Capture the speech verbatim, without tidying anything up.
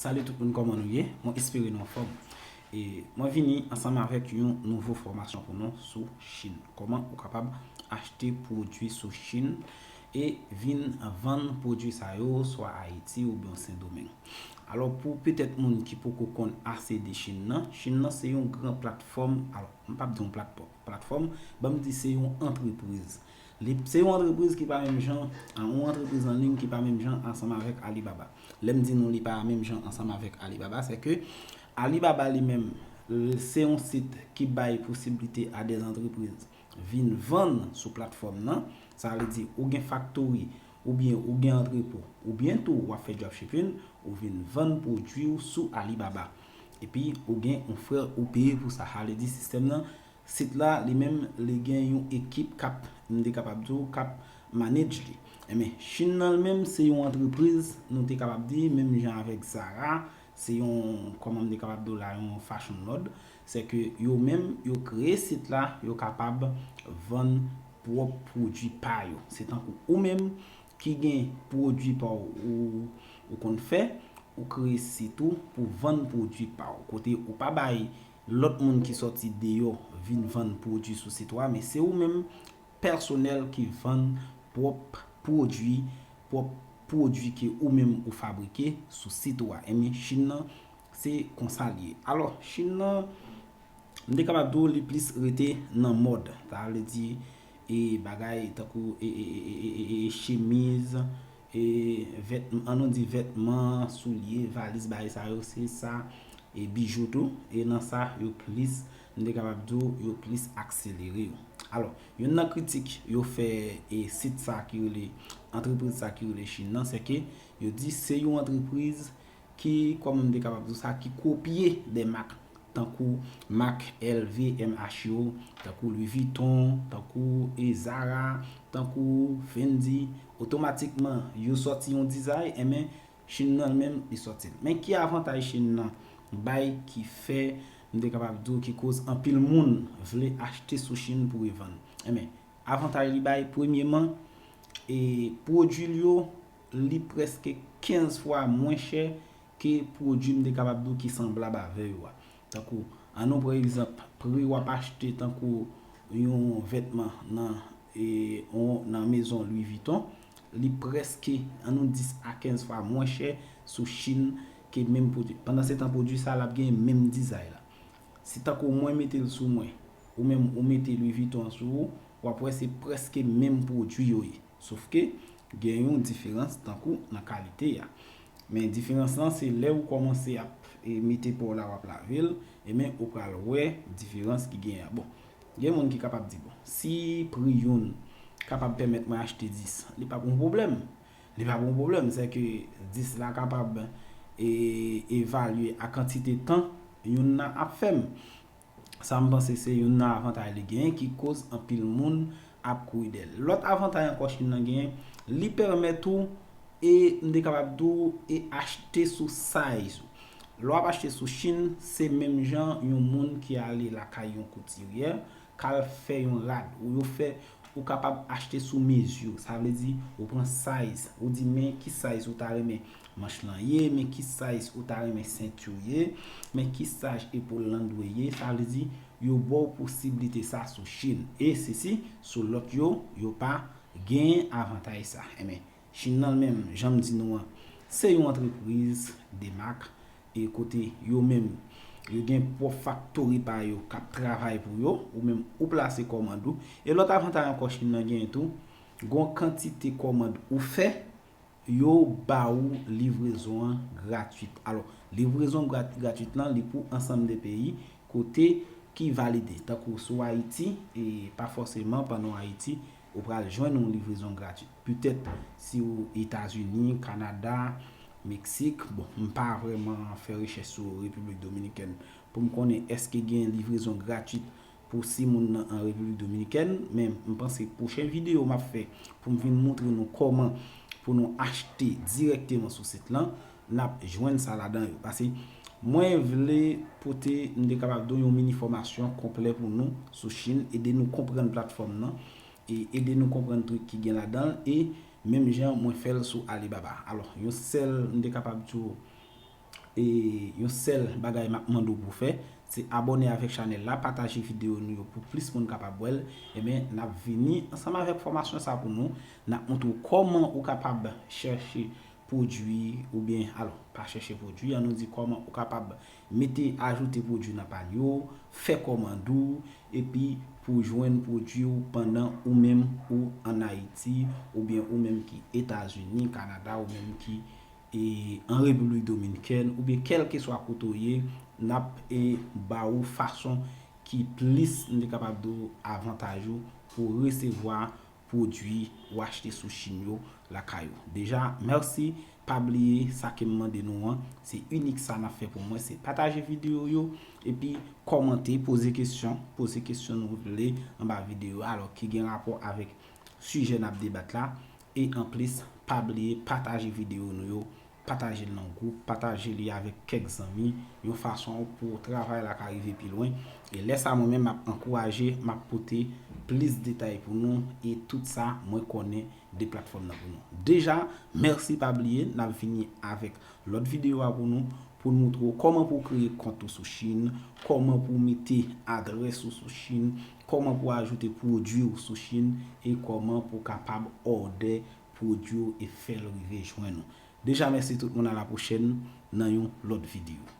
Salut tout moun, kòman nou ye? Mwen espere nou anfòm. E mwen vini ansanm avèk yon nouvo fòmasyon pou nou sou Chine. Kòman ou kapab achte pwodui sou Chine e vin vann pwodui sa yo swa Ayiti oubyen Sendomeng. Alò, pou petèt moun ki poko konn ase de Chine nan, Chine nan se yon gran platfòm, alò, m p ap di yon platfòm, platfòm, ban m di se yon antrepriz. Li se yon antrepriz ki pa menm jan, yon antrepriz an liy ki pa menm jan ansanm avèk Alibaba. Lè m di nou li pa menm jan ansanm avèk Alibaba, se ke Alibaba li menm, se yon sit ki bay posiblite a de antrepriz vin vann sou platfòm nan. Sa vle di ou gen factory, oubyen ou gen antrepo, oubyen tou w ap fè dropshipping, ou vin vann pwodui w sou Alibaba. Epi ou gen yon frè ou peye pou sa. Sa vle di sistèm nan, sit la li menm li gen yon ekip k ap, m te kapab di w, k ap manage li. Enben, Chine nan li menm se yon antrepriz, nou te kapab di, menm jan avèk Zara, se yon, kòman m te kapab di w la, yon fashion lord. Se ke yo menm, yo kreye sit la, yo kapab vann pwòp pwodui pa yo. Se tankou ou menm ki gen pwodui pa w ou, ou konn fè, ou kreye sit ou pou vann pwodui pa w. Kote ou pa bay lòt moun ki sòti deyò vin vann pwodui sou sit ou a, men se ou menm pèsonèl ki vann pwòp pwodui, pwòp pwodui ke ou menm ou fabrike sou sit ou a. Enben, Chine nan, se konsa l ye. Alò, Chine nan, m te kapab di w li plis rete nan mòd. Sa vle di, e bagay tankou, e, e, e, e, e, e, e chemiz, e vèt-, an nou di vètman, soulye, valiz, bagay sa yo, se sa, e bijou tou, e nan sa yo plis, m te kapab di w, yo plis akselere yo. Alò, youn nan kritik yo fè, e sit sa ki rele, antrepriz sa ki rele Chine nan, se ke yo di se yon antrepriz ki, kòman m te kapab di w sa, ki kopye de mak, tankou mak L V M H yo, tankou Louis Vuitton, tankou, e, Zara, tankou Fendi, otomatikman yo sòti yon dizay, enben, Chine nan menm li sòti l. Men ki avantaj Chine nan bay ki fè, m te kapab di w, ki koz anpil moun vle achte sou Chine pou revann? Enben, avantaj li bay, premyeman, e pwodui l yo, li prèske kenz fwa mwen chè ke pwodui m te kapab di w ki sanblab avè yo a. Tankou, an nou pran egzanp, pri w ap achte tankou yon vètman nan, e, on, nan mezon Louis Vuitton, li prèske, an nou dis a kenz fwa mwen chè sou Chine ke menm pwodui. Pandansetan, pwodui sa l ap gen menm dizay la. Si tankou mwen mete l sou mwen, ou menm ou mete Louis Vuitton an sou ou, w ap wè se prèske menm pwodui yo ye. Sof ke gen yon diferans tankou nan kalite a. Men diferans lan se lè ou kòmanse ap, e, mete pa w la, w ap lave l, e men ou pral wè diferans ki genyen an. Bon, gen moun ki kapab di, bon, si pri youn kapab pèmèt mwen achte dis, li p ap yon pwoblèm. Li p ap yon pwoblèm, se ke dis la kapab, e, evalye a kantite tan youn nan ap fè m. Sa m panse se youn nan avantaj li genyen ki koz anpil moun ap kouri dèyè l. Lòt avantaj ankò Chine nan genyen, li pèmèt ou, e m te kapab di w, e achte sou size ou. Lè w ap achte sou Chine, se menm jan yon moun ki ale lakay yon koutiryè, k al fè yon rad, ou yo fè, ou kapab achte sou mezi. Sa vle di, ou pran size, ou di men ki size ou ta renmen manch lan ye, men ki size ou ta renmen senti w ye, men ki size epòl lan dwe ye. Sa vle di, yo ba w posiblite sa sou Chine. E sesi, sou lòt yo, yo pa gen avantaj sa. Enben, Chine nan menm, jan m di nou an, se yon antrepriz de mak, e kote yo menm, yo gen pwòp faktori pa yo k ap travay pou yo, ou menm ou plase kòmand ou. E lòt avantaj ankò Chine nan genyen tou, gon kantite kòmand ou fè, yo ba ou livrezon an gratwit. Alò, livrezon grat-, gratwit lan, li pou ansanm de peyi kote ki valide. Tankou si w Ayiti, e pa fòseman pandan w Ayiti, ou pral jwenn yon livrezon gratwit. Petèt si w Etazini, Kanada, Meksik, bon, m pa vrèman fè rechèch sou Repiblik Dominikèn pou m konnen èske gen livrezon gratwit pou si moun nan an Repiblik Dominikèn, men m panse pwochen videyo m ap fè pou m vin montre nou kòman pou nou achte dirèkteman sou sit lan, n ap jwenn sa ladan yo. Paske mwen vle pote, m te kapab di w, yon mini fòmasyon konplè pou nou sou Chine, ede nou konprann platfòm nan, e ede nou konprann trik ki gen ladan l, e menm jan mwen fè l sou Alibaba. Alò, yon sèl, m te kapab di w, E yon sèl bagay m ap mande w pou fè, se abòne avèk chanèl la, pataje videyo nou yo pou plis moun kapab wè l. Ebyen, n ap vini ansanm avèk fòmasyon sa pou nou. N ap montre w kòman ou kapab chèche pwodui, oubyen, alò, pa chèche pwodui, an nou di kòman ou kapab mete, ajoute pwodui nan panye w, fè kòmand ou, epi pou jwenn pwodui w pandan ou menm ou ann Ayiti, oubyen ou menm ki Etazini, Kanada, ou menm ki e, an Repiblik Dominikèn, oubyen kèlkeswa kote w ye, n ap e, ba ou fason ki plis, m te kapab di w, avantaj ou pou resevwa pwodui ou achte sou Chine yo lakay ou. Deja, mèsi, pa bliye sa ke m mande nou an, se inik sa n ap fè pou mwen, se pataje videyo yo, epi kòmante, poze kesyon, poze kesyon nou vle anba videyo a, alò ki gen rapò avèk sijè n ap debat la. E anplis, pa bliye pataje videyo nou yo, pataje l nan gwoup, pataje li avèk kèk zanmi, yon fason pou travay la ka rive pi lwen. E lè sa mwen menm m ap ankouraje, m ap pote plis detay pou nou, e tout sa mwen konnen de platfòm nan pou nou. Deja, mèsi, pa bliye, n ap vini avèk lòt videyo a pou nou, pou n moutre w kòman pou w kreye kont ou sou Chine, kòman pou w mete adrès ou sou Chine, kòman pou w ajoute pwodui w sou Chine, e kòman pou w kapab òdè pwodui w e fè l rive jwenn ou. Deja, mèsi tout moun, a la pwochèn nan yon lòt videyo.